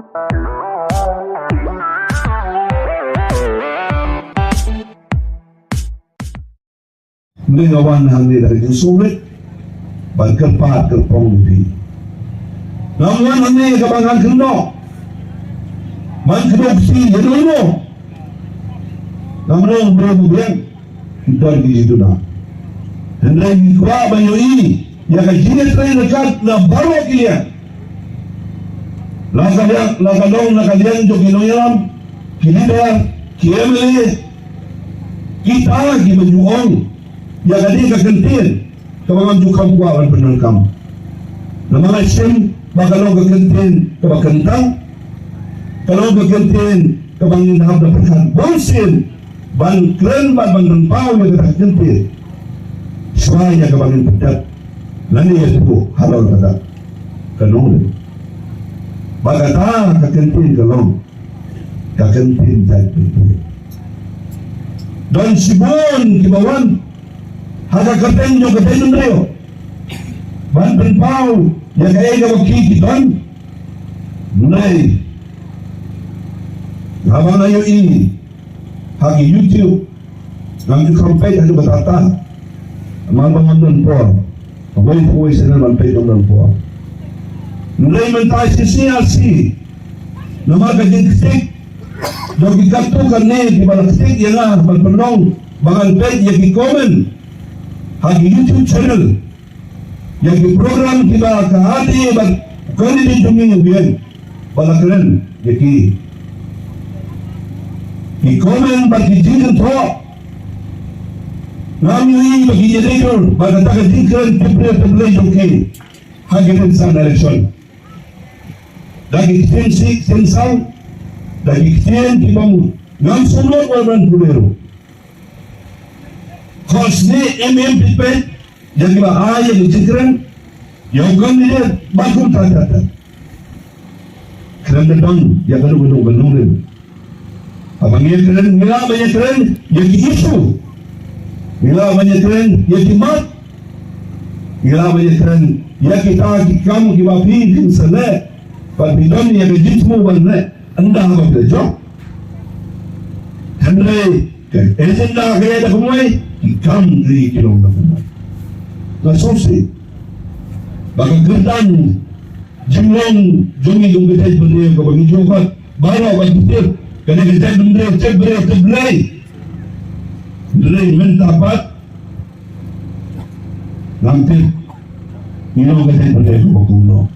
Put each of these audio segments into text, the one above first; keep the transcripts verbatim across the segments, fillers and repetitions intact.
Mynta nga wan hangne da ka jingsngewrit ban kyrpad kyrpong ïa phi. Ngam wan hangne kaba ngan kynnoh ban kdew kti ïa uno uno. Ngam long briew ba biang. Ki don ki jingduna. Hynrei ngi kwah ban ïohi ïa ka jingïatrei ryngkat na baroh ki liang. La ka liang, la ka long na ka liang jong ki nongïalam, ki leader, ki M L A, kita kiba ju ong ïa kane ka kyntien kaba ngam ju kham kwah ban pyndonkam. Namar nga shem ba ka long ka kyntien kaba kyntang, ka long ka kyntien kaba ngin hap da pyrkhat bun sien ban kren bad ban pynpaw ïa kata ka kyntien. Shuwa ïa kaba ngin pyndep lane ïathuh halor kata ka nongrim. Ba kata ka kyntien ka long ka kyntien jait kyntien. Don shibun kiba wan ha ka kyrteng jong ka jaitbynriew ban pynpaw ïa kaei kaba ki ki don. Hynrei haba nga ïohi ha ki YouTube, ngam ju kham peit haduh katta katta. Namar ba ngam don por. Kawei kawei sien ban peit ngam don por. Hynrei mynta shisha shisha, namar ka jingktik jong ki katto katne kiba la ktik ïa nga ban pynlong ba ngan peit ïa ki comment ha ki YouTube channel. Ïa ki program kiba ka R D A bad candidate jong ngi ïa u ïeng ba la kren ïa ki. Ki comment bad ki jingkynthoh. Ngam ïohi ba ki ïa dei dur bad kata ka jingkren tip re tip re jong ki ha ki rynsan election. Da ki ktien sih ktien saw, da ki ktien kiba ngam sngewlot ban pule ruh. Khos ne em em pit peit ïa kiba ai ïa ki jingkren ïa u candidate ba kumta ta ta. Kren da dang ïa ka dong dong ka dong. Haba ngi ïa kren ngi lah ban ïa kren ïa ki issue. Ngi lah ban ïa kren ïa ki mat. Ngi lah ban ïa kren ïa kita ki kam kiba phi phin sa leh. Ba phi don ïa ka jingthmu ban leh. Ynda haba phi la jop. Hynrei ka agenda ka ïa da kumwei, ki kam ki long da kumwei. Nga sngewsih ba ka kyrdan jinglong jong ngi jong ka jaitbynriew kaba ngi ju khot baroh ba ki tip, ka dei ka jaitbynriew tip briew tip Blei. Hynrei mynta pat ngam tip ngi long ka jaitbynriew kaba kumno.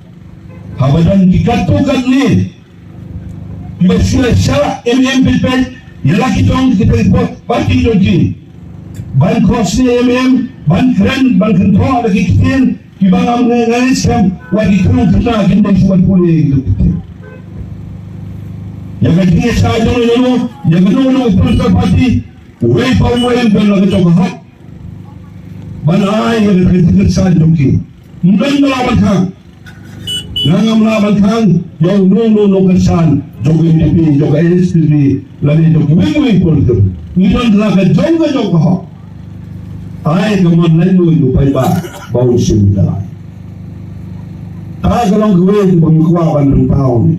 Haba don ki katto katne kiba shu la shah em em peit peit ïa la ki jong ki, kita ki pop party jong ki. Ban khos ne em em, ban kren, ban kynthoh da ki ktien kiba ngam ngai ngai skhem, wat ki kynnoh kynnoh kin dei shu ban pule ïa ki ktien. Ïa ka jingïasaid jong uno uno, ïa kano kano ka political party, uwei pa uwei u don la ka jong ka hok ban ai ïa ka jingïasaid jong ki. Ym don ba lah ban khang. Nga ngam lah ban khang ïa uno uno uno u kyrshan jong ka N D P, jong ka N S P P, lane jong kiwei kiwei ki party. Ngi don la ka jong ka jong ka hok. Ai ka mon laitluid u paidbah ba un shim ïa ka. Ta ka long kawei kaba ngi kwah ban pynpaw ne.